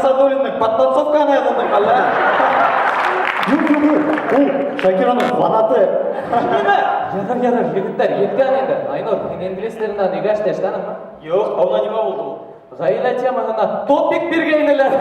Асадуллиндың подтанцовкаһына яҙылдың әллә? Юҡ, юҡ, юҡ. Ул Шакираның фанаты. Нимә? Ярар, ярар, егеттәр, еткән инде. Айнур, һин инглиз теленән өйгә эштә эшләнеңме? Юҡ, ә унда нимә булды ул? Ғаилә темаһына топик биргәйнеләр.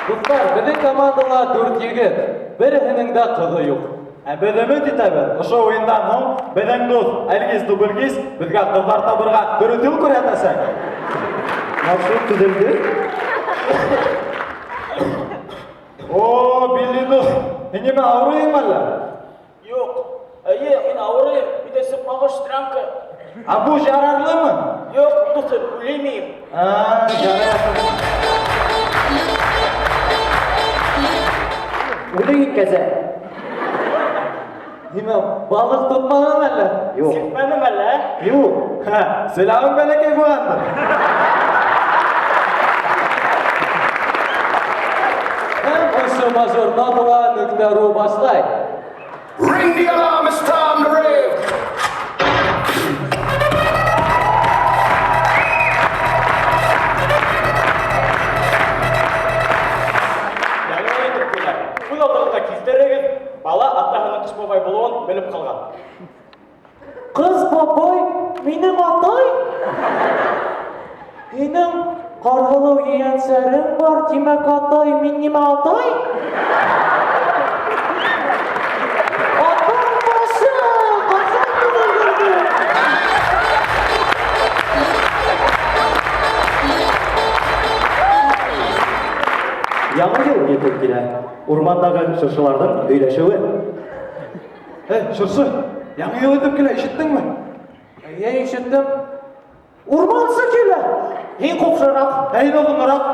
Дуҫтар, беҙҙең командала дүрт егет. Береһенең дә ҡыҙы юҡ. Ә беҙ өмөт итәбеҙ, ошо уйындан һуң беҙҙең дуҫ Әлгиз Дубльгиз беҙгә ҡыҙҙар табырға дөрөҫ юл күрһәтәсәк. Маршрут төҙөлдө. О, Билли дуҫ, һин нимә ауырыйһың әллә? Юҡ. Эйе, мин ауырыйым. Миндә сыҡмағыш стрямка. Ә бу ярарлымы? Юҡ, дуҫым, үлмәйем. А, ярар. Үлең кәзә. Нимә, балыҡ тотмаған әллә? Юҡ. Сиртмәнем әллә? Юҡ. Ха, селәүең бәләкәй булғандыр. Һәм ошо мажор нотала нөктә ру башлай. Ring the alarm, it's time to rave. Яңы йыл етеп килә. Күҙ алдығыҙға килтерегеҙ, бала атаһының Ҡыш бабай булыуын белеп ҡалған. Ҡыш бабай, минең атай? Һинең Ҡарһылыу ейәнсәрең бар, тимәк, атай, мин нимә атай? Атам башы, ҡасан мин өлгөрҙөм? Яңы йыл етеп килә. Урмандағы шыршыларҙың һөйләшеүе. Эй, шыршы, яңы йыл етеп килә, ишеттеңме? Эйе, ишеттем. Урмансы килә. Һин ҡупшыраҡ, Ә һин оҙонораҡ.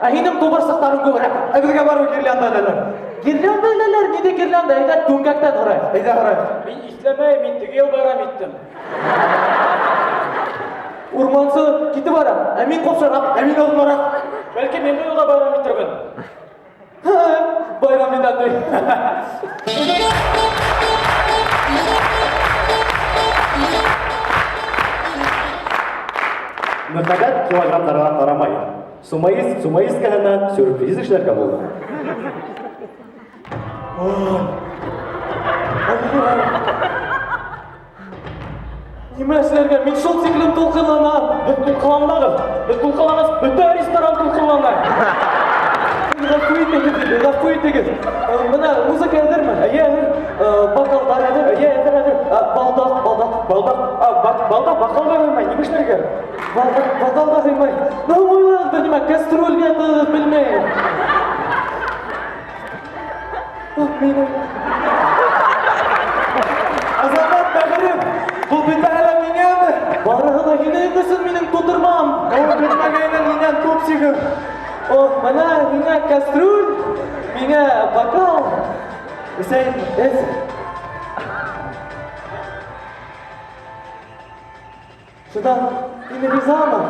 ә һинең тубырсыҡтарың күберәк. Ә беҙгә барыбер гирлянда эләләр. Гирлянда эләләр, ниндәй гирлянда? Әйҙә, түңгәктән һорайыҡ. Әйҙә һорайыҡ. Мин иҫләмәйем, мин теге йыл байрам иттем. Урмансы китеп бара, ә мин ҡупшыраҡ. Ә мин оҙонораҡ. Бәлки мин был йылда байрам итермен. Байрам итәм ти. Мөхәббәт килограммдарға ҡарамай. Сумаист сумаисткаһына сюрприз эшләргә булды. Нимә эшләргә? Мин шул тиклем тулҡынланам. Беҙ тулҡынланмағыҙ. Беҙ тулҡынланғас, бөтә ресторан тулҡынлана. Ғәфү итегеҙ инде, ғәфү итегеҙ. Бына музыка әҙерме? Эйе, әҙер. Бокалдар әҙер? Эйе, әҙер, әҙер. Балдаҡ, балдаҡ. Балдаҡ, а, балдаҡ бокалға һыймай, нимә эшләргә? Балдаҡ, бокалға һыймай. Ну, уйлағыҙ, бер нимә, кастрюльгә тығығыҙ, белмәйем. Ах, минең. Азамат бәғерем, был бөтәһе лә миңәме? Барыһы ла һинең өсөн, минең тутырмам. Ул бөтмәгәйенән һинән пупсигым. О, бына һиңә кастрюль, миңә бокал. Эсәйем. Эс. Шунан, һин ризамы?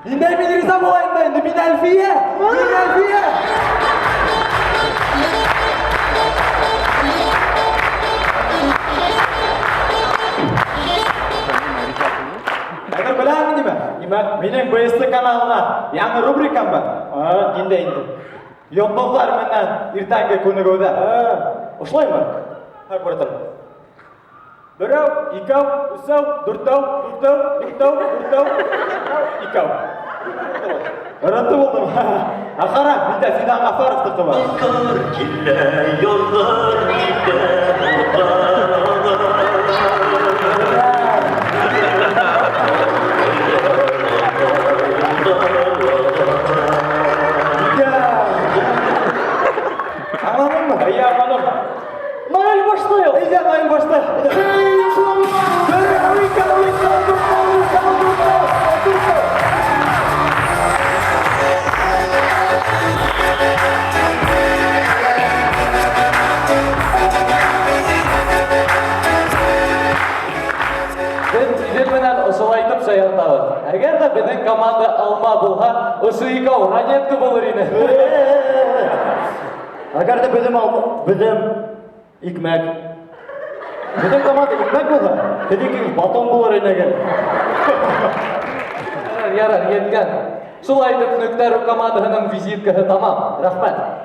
Ниндәй мин риза булайым да инде, мин Әлфиә! Мин Әлфиә! Әгәр беләһеңме нимә? Нимә? Минең БСТ каналына яңы рубрикам бар. А, ниндәй инде? Йондоҙҙар менән иртәнге күнегеүҙә. А, ошолаймы? Һә, күрәтәм. Берәү, икәү, өсәү, дүртәү, дүртәү, дүртәү, дүртәү, икәү. Ырынты булдым. Ә ҡара, миндә Фидан Ғафаровтыҡы бар. Ҡар килә, яҙҙар китә, Аңланыңмы? Эйе, аңланым. Наил башлай ул. Әйҙә, Наил башлай. Берәү, икәү, өсәү, дүртәү, дүртәү, дүртәү, дүртәү. Беҙ Иҙел менән ошолайтып шаяртабыҙ. Әгәр ҙә беҙҙең команда алма булһа, ошо икәү ранетка булыр ине. Әгәр ҙә беҙҙең алма, беҙҙең икмәк. Беҙҙең команда икмәк булһа, һеҙҙеке батон булыр ине. Ярар, ярар, еткән. Шулай итеп, Нөктә.ру командаһының визиткаһы тамам. Рәхмәт.